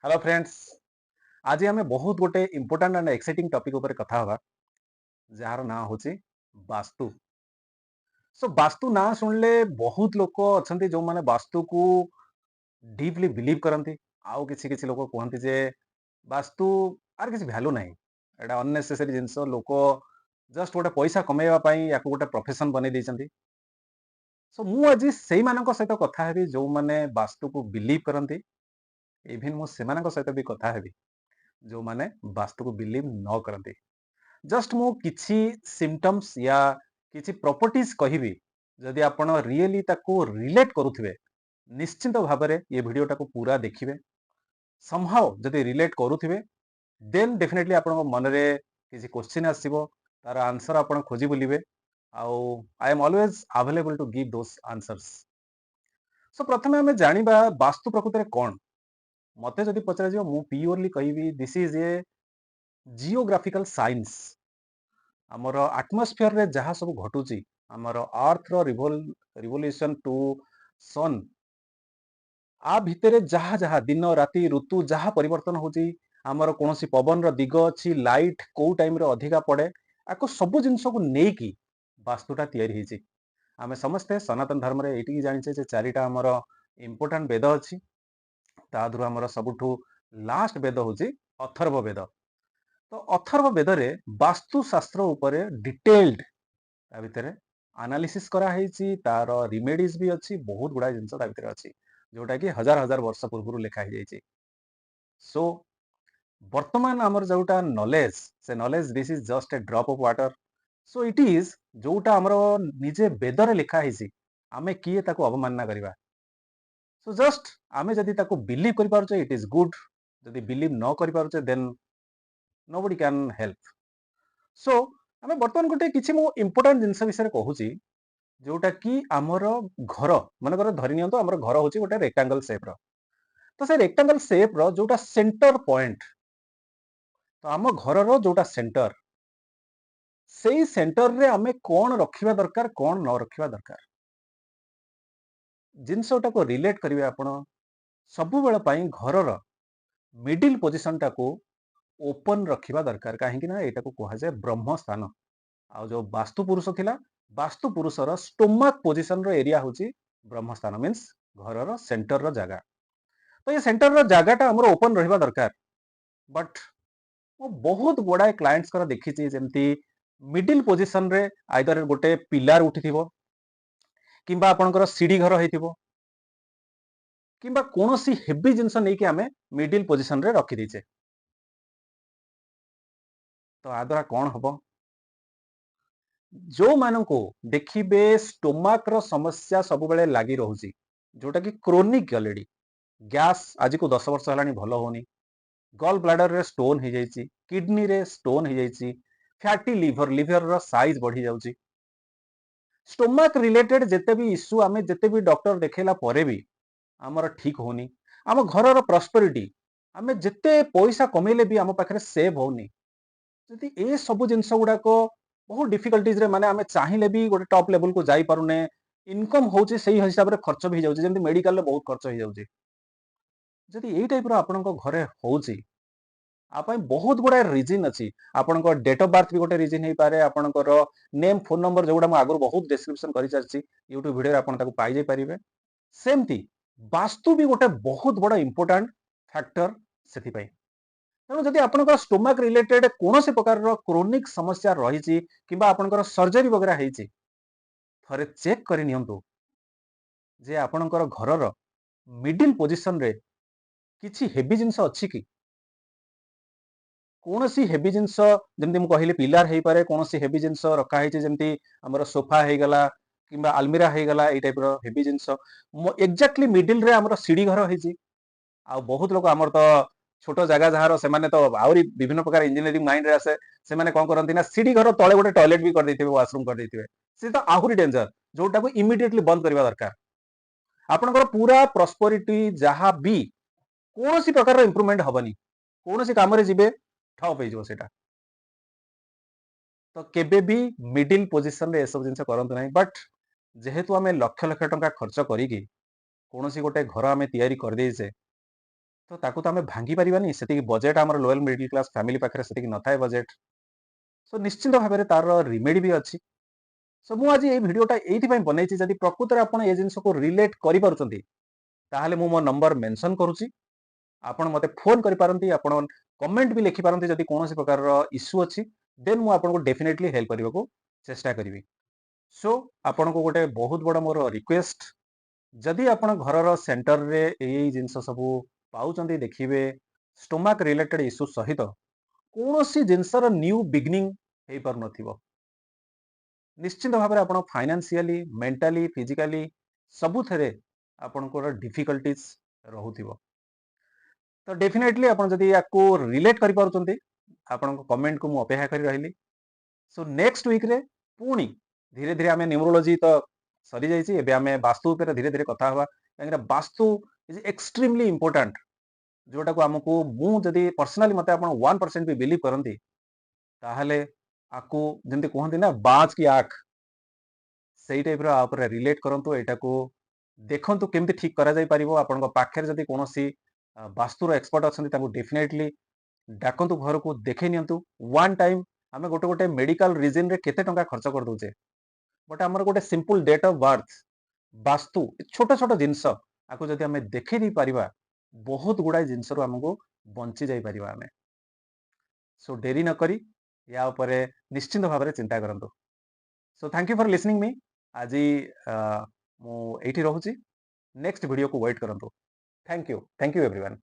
Hello friends, ଆଜି ଆମେ ବହୁତ ଗୋଟେ ଇମ୍ପୋର୍ଟାଣ୍ଟ ଆଣ୍ଡ ଏକ୍ସାଇଟିଂ ଟପିକ୍ ଉପରେ କଥା ହେବା, ଯାହାର ନାଁ ହେଉଛି ବାସ୍ତୁ। ସୋ ବାସ୍ତୁ ନାଁ ଶୁଣିଲେ ବହୁତ ଲୋକ ଅଛନ୍ତି ଯେଉଁମାନେ ବାସ୍ତୁକୁ ଡିପଲି ବିଲିଭ୍ କରନ୍ତି, ଆଉ କିଛି କିଛି ଲୋକ କୁହନ୍ତି ଯେ ବାସ୍ତୁ ଆର କିଛି ଭ୍ୟାଲୁ ନାହିଁ, ଏଇଟା ଅନନେସେସରି ଜିନିଷ, ଲୋକ ଜଷ୍ଟ ଗୋଟେ ପଇସା କମେଇବା ପାଇଁ ୟାକୁ ଗୋଟେ ପ୍ରଫେସନ ବନେଇ ଦେଇଛନ୍ତି। ସୋ ମୁଁ ଆଜି ସେଇମାନଙ୍କ ସହିତ କଥା ହେବି ଯେଉଁମାନେ ବାସ୍ତୁକୁ ବିଲିଭ୍ କରନ୍ତି। ଇଭିନ୍ ମୁଁ ସେମାନଙ୍କ ସହିତ ବି କଥା ହେବି ଯେଉଁମାନେ ବାସ୍ତୁକୁ ବିଲିଭ୍ ନ କରନ୍ତି। ଜଷ୍ଟ ମୁଁ କିଛି ସିମ୍ପଟମ୍ସ ୟା କିଛି ପ୍ରପର୍ଟିଜ କହିବି, ଯଦି ଆପଣ ରିଏଲି ତାକୁ ରିଲେଟ୍ କରୁଥିବେ, ନିଶ୍ଚିନ୍ତ ଭାବରେ ଏ ଭିଡ଼ିଓଟାକୁ ପୁରା ଦେଖିବେ। ସମହାଉ ଯଦି ରିଲେଟ୍ କରୁଥିବେ, ଦେନ୍ ଡେଫିନେଟଲି ଆପଣଙ୍କ ମନରେ କିଛି କୋଶ୍ଚିନ୍ ଆସିବ, ତାର ଆନ୍ସର ଆପଣ ଖୋଜି ବୁଲିବେ, ଆଉ I am always available to give those answers. So ପ୍ରଥମେ ଆମେ ଜାଣିବା ବାସ୍ତୁ ପ୍ରକୃତରେ କ'ଣ। ମତେ ଯଦି ପଚରାଯିବ, ମୁଁ ପିଓରଲି କହିବି this is a geographical science. ଆମର ଆଟମସ୍ଫିୟରରେ ଯାହା ସବୁ ଘଟୁଛି, ଆମର ଆର୍ଥର ରିଭଲ୍ୟୁସନ ଟୁ ସନ୍, ଆ ଭିତରେ ଯାହା ଯାହା ଦିନ ରାତି ଋତୁ ଯାହା ପରିବର୍ତ୍ତନ ହଉଛି, ଆମର କୌଣସି ପବନର ଦିଗ ଅଛି, ଲାଇଟ୍ କୋଉ ଟାଇମରେ ଅଧିକା ପଡେ, ଆକୁ ସବୁ ଜିନିଷକୁ ନେଇକି ବାସ୍ତୁଟା ତିଆରି ହେଇଛି। ଆମେ ସମସ୍ତେ ସନାତନ ଧର୍ମରେ ଏଇଟିକି ଜାଣିଛେ ଯେ ଚାରିଟା ଆମର ଇମ୍ପୋର୍ଟାଣ୍ଟ ବେଦ ଅଛି। ତା ଦେହରୁ ଆମର ସବୁଠୁ ଲାଷ୍ଟ ବେଦ ହଉଛି ଅଥର୍ବ ବେଦ। ତ ଅଥର୍ବ ବେଦରେ ବାସ୍ତୁଶାସ୍ତ୍ର ଉପରେ ଡିଟେଲ୍ଡ ତା ଭିତରେ ଆନାଲିସିସ୍ କରାହେଇଛି, ତାର ରିମେଡିଜ ବି ଅଛି, ବହୁତ ଗୁଡାଏ ଜିନିଷ ତା ଭିତରେ ଅଛି ଯୋଉଟା କି ହଜାର ହଜାର ବର୍ଷ ପୂର୍ବରୁ ଲେଖା ହେଇଯାଇଛି। ସୋ ବର୍ତ୍ତମାନ ଆମର ଯୋଉଟା ନଲେଜ, ସେ knowledge, this is just a drop of water. So it is ଯୋଉଟା ଆମର ନିଜେ ବେଦରେ ଲେଖା ହେଇଛି, ଆମେ କିଏ ତାକୁ ଅବମାନନା କରିବା? ସୋ ଜଷ୍ଟ ଆମେ ଯଦି ତାକୁ ବିଲିଭ୍ କରିପାରୁଛେ, it is good. ଯଦି ବିଲିଭ୍ ନ କରିପାରୁଛେ, then nobody can help. So ଆମେ ବର୍ତ୍ତମାନ ଗୋଟେ କିଛି ମୁଁ ଇମ୍ପୋର୍ଟାଣ୍ଟ ଜିନିଷ ବିଷୟରେ କହୁଛି, ଯୋଉଟା କି ଆମର ଘର, ମନେକର ଧରି ନିଅନ୍ତୁ ଆମର ଘର ହଉଛି ଗୋଟେ ରେକ୍ଟାଙ୍ଗଲ ସେପ୍ର। ତ ସେ ରେକ୍ଟାଙ୍ଗଲ ସେପ୍ର ଯୋଉଟା ସେଣ୍ଟର ପଏଣ୍ଟ, ତ ଆମ ଘରର ଯୋଉଟା ସେଣ୍ଟର, ସେଇ ସେଣ୍ଟରରେ ଆମେ କଣ ରଖିବା ଦରକାର, କଣ ନ ରଖିବା ଦରକାର, ଜିନିଷଟାକୁ ରିଲେଟ୍ କରିବେ ଆପଣ। ସବୁବେଳ ପାଇଁ ଘରର ମିଡିଲ ପୋଜିସନଟାକୁ ଓପନ ରଖିବା ଦରକାର, କାହିଁକି ନା ଏଇଟାକୁ କୁହାଯାଏ ବ୍ରହ୍ମ ସ୍ଥାନ। ଆଉ ଯୋଉ ବାସ୍ତୁ ପୁରୁଷ ଥିଲା, ବାସ୍ତୁ ପୁରୁଷର ଷ୍ଟୋମାକ୍ ପୋଜିସନର ଏରିଆ ହଉଛି ବ୍ରହ୍ମସ୍ଥାନ, ମିନ୍ସ ଘରର ସେଣ୍ଟରର ଜାଗା। ତ ଏ ସେଣ୍ଟରର ଜାଗାଟା ଆମର ଓପନ ରହିବା ଦରକାର। ବଟ୍ ମୁଁ ବହୁତ ଗୁଡାଏ କ୍ଲାଏଣ୍ଟସଙ୍କର ଦେଖିଛି, ଯେମିତି ମିଡିଲ ପୋଜିସନରେ ଆଇଦର ଗୋଟେ ପିଲାର ଉଠିଥିବ, କିମ୍ବା ଆପଣଙ୍କର ସିଢି ଘର ହେଇଥିବ, କିମ୍ବା କୌଣସି ହେଭି ଜିନିଷ ନେଇକି ଆମେ ମିଡିଲ ପୋଜିସନରେ ରଖିଦେଇଛେ। ତ ଆ ଦ୍ୱାରା କଣ ହବ? ଯୋଉମାନଙ୍କୁ ଦେଖିବେ ଷ୍ଟୋମାକର ସମସ୍ୟା ସବୁବେଳେ ଲାଗି ରହୁଛି, ଯୋଉଟା କି କ୍ରୋନିକ ଅଲରେଡି, ଗ୍ୟାସ୍ ଆଜିକୁ 10 ବର୍ଷ ହେଲାଣି ଭଲ ହଉନି, ଗଲ୍ ବ୍ଲାଡରରେ ଷ୍ଟୋନ ହେଇଯାଇଛି, କିଡନୀରେ ଷ୍ଟୋନ ହେଇଯାଇଛି, ଫ୍ୟାଟି ଲିଭର, ଲିଭରର ସାଇଜ ବଢି ଯାଉଛି, ଷ୍ଟୋମାକ ରିଲେଟେଡ ଯେତେ ବି ଇସ୍ୟୁ, ଆମେ ଯେତେ ବି ଡକ୍ଟର ଦେଖେଇଲା ପରେ ବି ଆମର ଠିକ ହଉନି, ଆମ ଘରର ପ୍ରସ୍ପରିଟି, ଆମେ ଯେତେ ପଇସା କମେଇଲେ ବି ଆମ ପାଖରେ ସେଭ୍ ହଉନି, ଯଦି ଏ ସବୁ ଜିନିଷ ଗୁଡାକ ବହୁତ ଡିଫିକଲ୍ଟିଜରେ, ମାନେ ଆମେ ଚାହିଁଲେ ବି ଗୋଟେ ଟପ୍ ଲେଭେଲକୁ ଯାଇପାରୁନେ, ଇନକମ୍ ହଉଛି ସେଇ ହିସାବରେ ଖର୍ଚ୍ଚ ବି ହେଇଯାଉଛି, ଯେମିତି ମେଡିକାଲରେ ବହୁତ ଖର୍ଚ୍ଚ ହେଇଯାଉଛି, ଯଦି ଏଇ ଟାଇପର ଆପଣଙ୍କ ଘରେ ହଉଛି, ଆ ପାଇଁ ବହୁତ ଗୁଡାଏ ରିଜିନ୍ ଅଛି। ଆପଣଙ୍କ ଡେଟ୍ ଅଫ ବାର୍ଥ ବି ଗୋଟେ ରିଜିନ୍ ହେଇପାରେ, ଆପଣଙ୍କର ନେମ୍, ଫୋନ ନମ୍ବର, ଯୋଉଟା ମୁଁ ଆଗରୁ ବହୁତ ଡେସ୍କ୍ରିପସନ କରିସାରିଛି ୟୁଟ୍ୟୁବ ଭିଡିଓରେ, ଆପଣ ତାକୁ ପାଇଯାଇ ପାରିବେ। ସେମିତି ବାସ୍ତୁ ବି ଗୋଟେ ବହୁତ ବଡ ଇମ୍ପୋର୍ଟାଣ୍ଟ ଫ୍ୟାକ୍ଟର ସେଥିପାଇଁ। ତେଣୁ ଯଦି ଆପଣଙ୍କର ଷ୍ଟୋମାକ୍ ରିଲେଟେଡ କୌଣସି ପ୍ରକାରର କ୍ରୋନିକ ସମସ୍ୟା ରହିଛି କିମ୍ବା ଆପଣଙ୍କର ସର୍ଜରୀ ବଗେରା ହେଇଛି, ଥରେ ଚେକ୍ କରି ନିଅନ୍ତୁ ଯେ ଆପଣଙ୍କର ଘରର ମିଡିଲ ପୋଜିସନରେ କିଛି ହେଭି ଜିନିଷ ଅଛି କି। କୌଣସି ହେଭି ଜିନିଷ, ଯେମିତି ମୁଁ କହିଲି ପିଲାର ହେଇପାରେ, କୌଣସି ହେଭି ଜିନିଷ ରଖା ହେଇଛି, ଯେମିତି ଆମର ସୋଫା ହେଇଗଲା କିମ୍ବା ଆଲମିରା ହେଇଗଲା, ଏଇ ଟାଇପର ହେଭି ଜିନିଷ। ଏକ୍ଜାକ୍ଟଲି ମିଡିଲରେ ଆମର ସିଢି ଘର ହେଇଛି। ଆଉ ବହୁତ ଲୋକ, ଆମର ତ ଛୋଟ ଜାଗା ଯାହାର, ସେମାନେ ତ ଆହୁରି ବିଭିନ୍ନ ପ୍ରକାର ଇଞ୍ଜିନିୟରିଂ ମାଇଣ୍ଡରେ ଆସେ। ସେମାନେ କଣ କରନ୍ତି ନା ସିଢି ଘର ତଳେ ଗୋଟେ ଟଏଲେଟ ବି କରିଦେଇଥିବେ, ୱାସରୁମ କରିଦେଇଥିବେ। ସେ ତ ଆହୁରି ଡେଞ୍ଜର, ଯୋଉଟାକୁ ଇମିଡିଏଟଲି ବନ୍ଦ କରିବା ଦରକାର। ଆପଣଙ୍କର ପୁରା ପ୍ରସ୍ପରିଟି ଯାହା ବି କୌଣସି ପ୍ରକାରର ଇମ୍ପ୍ରୁଭମେଣ୍ଟ ହବନି, କୌଣସି କାମରେ ଯିବେ ଠପ୍ ହେଇଯିବ ସେଇଟା। ତ କେବେ ବି ମିଡିଲ ପୋଜିସନରେ ଏସବୁ ଜିନିଷ କରନ୍ତୁ ନାହିଁ। ବଟ୍ ଯେହେତୁ ଆମେ ଲକ୍ଷ ଲକ୍ଷ ଟଙ୍କା ଖର୍ଚ୍ଚ କରିକି କୌଣସି ଗୋଟେ ଘର ଆମେ ତିଆରି କରିଦେଇଛେ ତ ତାକୁ ତ ଆମେ ଭାଙ୍ଗି ପାରିବାନି। ସେତିକି ବଜେଟ୍ ଆମର ଲୋୟର ମିଡିଲ କ୍ଲାସ ଫ୍ୟାମିଲି ପାଖରେ ସେତିକି ନଥାଏ ବଜେଟ୍। ସୋ ନିଶ୍ଚିନ୍ତ ଭାବରେ ତାର ରିମେଡି ବି ଅଛି। ସୋ ମୁଁ ଆଜି ଏଇ ଭିଡିଓଟା ଏଇଥିପାଇଁ ବନେଇଛି, ଯଦି ପ୍ରକୃତରେ ଆପଣ ଏ ଜିନିଷକୁ ରିଲେଟ୍ କରିପାରୁଛନ୍ତି, ତାହେଲେ ମୁଁ ମୋ ନମ୍ବର ମେନସନ କରୁଛି। ଆପଣ ମୋତେ ଫୋନ କରିପାରନ୍ତି, ଆପଣ କମେଣ୍ଟ ବି ଲେଖିପାରନ୍ତି। ଯଦି କୌଣସି ପ୍ରକାରର ଇସ୍ୟୁ ଅଛି, ଦେନ୍ ମୁଁ ଆପଣଙ୍କୁ ଡେଫିନେଟଲି ହେଲ୍ପ କରିବାକୁ ଚେଷ୍ଟା କରିବି। ସୋ ଆପଣଙ୍କୁ ଗୋଟେ ବହୁତ ବଡ଼ ମୋର ରିକ୍ୱେଷ୍ଟ, ଯଦି ଆପଣ ଘରର ସେଣ୍ଟରରେ ଏଇ ଏଇ ଜିନିଷ ସବୁ ପାଉଛନ୍ତି, ଦେଖିବେ ଷ୍ଟୋମାକ୍ ରିଲେଟେଡ୍ ଇସ୍ୟୁ ସହିତ କୌଣସି ଜିନିଷର ନ୍ୟୁ ବିଗିନିଂ ହେଇପାରୁନଥିବ, ନିଶ୍ଚିନ୍ତ ଭାବରେ ଆପଣ ଫାଇନାନ୍ସିଆଲି, ମେଣ୍ଟାଲି, ଫିଜିକାଲି ସବୁଥିରେ ଆପଣଙ୍କର ଡିଫିକଲ୍ଟିଜ ରହୁଥିବ। ତ ଡେଫିନେଟଲି ଆପଣ ଯଦି ୟାକୁ ରିଲେଟ୍ କରିପାରୁଛନ୍ତି, ଆପଣଙ୍କ କମେଣ୍ଟକୁ ମୁଁ ଅପେକ୍ଷା କରି ରହିଲି। ସୋ ନେକ୍ସଟ ୱିକରେ ପୁଣି ଧୀରେ ଧୀରେ ଆମେ ନ୍ୟୁମରୋଲୋଜି ତ ସରିଯାଇଛି, ଏବେ ଆମେ ବାସ୍ତୁ ଉପରେ ଧୀରେ ଧୀରେ କଥା ହେବା, କାହିଁକିନା ବାସ୍ତୁ is extremely important, ଯୋଉଟାକୁ ଆମକୁ ମୁଁ ଯଦି ପର୍ସନାଲି ମତେ ଆପଣ 1% ବି ବିଲିଭ୍ କରନ୍ତି, ତାହେଲେ ଆକୁ ଯେମିତି କୁହନ୍ତି ନା बाज की आँख, ସେଇ ଟାଇପର ଆ ଉପରେ ରିଲେଟ୍ କରନ୍ତୁ। ଏଇଟାକୁ ଦେଖନ୍ତୁ କେମିତି ଠିକ କରାଯାଇ ପାରିବ। ଆପଣଙ୍କ ପାଖରେ ଯଦି କୌଣସି ବାସ୍ତୁର ଏକ୍ସପର୍ଟ ଅଛନ୍ତି, ତାଙ୍କୁ ଡେଫିନେଟଲି ଡାକନ୍ତୁ, ଘରକୁ ଦେଖେଇ ନିଅନ୍ତୁ। ୱାନ୍ ଟାଇମ୍ ଆମେ ଗୋଟେ ଗୋଟେ ମେଡିକାଲ ରିଜନରେ କେତେ ଟଙ୍କା ଖର୍ଚ୍ଚ କରିଦଉଛେ, ବଟ୍ ଆମର ଗୋଟେ ସିମ୍ପଲ ଡେଟ୍ ଅଫ୍ ବାର୍ଥ, ବାସ୍ତୁ, ଛୋଟ ଛୋଟ ଜିନିଷ ଆକୁ ଯଦି ଆମେ ଦେଖେଇ ଦେଇପାରିବା, ବହୁତ ଗୁଡାଏ ଜିନିଷରୁ ଆମକୁ ବଞ୍ଚି ଯାଇପାରିବା ଆମେ। ସୋ ଡେରି ନ କରି ୟା ଉପରେ ନିଶ୍ଚିନ୍ତ ଭାବରେ ଚିନ୍ତା କରନ୍ତୁ। So thank you for listening me. ଆଜି ମୁଁ ଏଇଠି ରହୁଛି। ନେକ୍ସଟ ଭିଡ଼ିଓକୁ ୱେଟ୍ କରନ୍ତୁ। Thank you, thank you everyone.